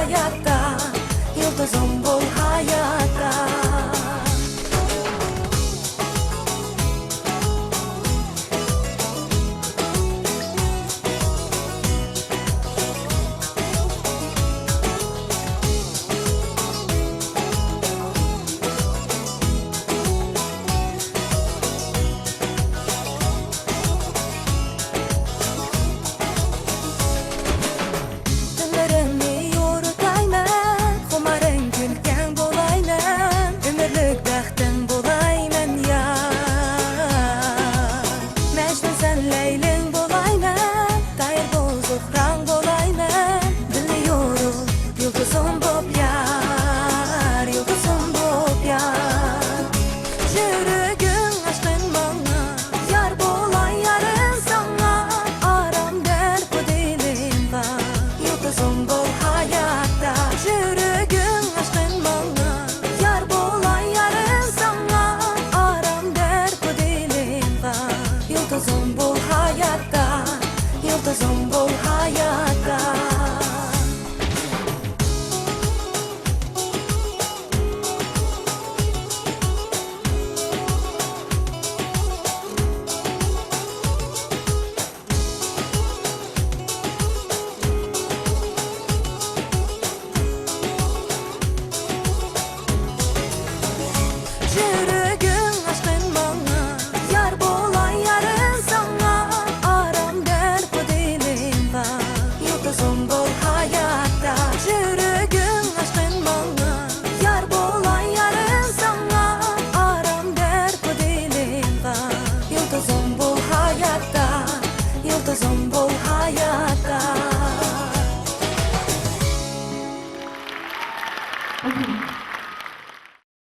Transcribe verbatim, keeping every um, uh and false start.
ھاياتتا، يۇلتۇزۇم بول ھاياتتا. تۈنلىرىمنى يورۇتايمەن، خۇمارىڭ كۈلكەڭ بولايمەن، ئۆمۈرلۈك بەختىڭ بولايمەن يار. مەجنۇن سەن لەيلىڭ بولايمەن، تايىر بول زۇھراڭ بولايمەن، دىلنى يورۇت يۇلتۇزۇم بوپ يار، يۇلتۇزۇم بوپ يار. يۈرىكىڭ ئاشقىن ماڭا، يار بولاي يارىم ساڭا، ئارام بەر بۇ دىلىمغا، يۇلتۇزۇم بول ھاياتتا. يۈرىكىڭ ئاشقىن ماڭا، يار بولاي يارىم ساڭا، ئارام بەر بۇ دىلىمغا، يۇلتۇزۇم بول ھاياتتا، يۇلتۇزۇم بول ھاياتتا. يۈرىكىڭ ئاشقىن ماڭا، يار بولاي يارىم ساڭا، ئارام بەر بۇ دىلىمغا، يۇلتۇزۇم بول ھاياتتا. يۈرىكىڭ ئاشقىن ماڭا، يار بولاي يارىم ساڭا، ئارام بەر بۇ دىلىمغا، يۇلتۇزۇم بول ھاياتتا، يۇلتۇزۇم بول ھاياتتا.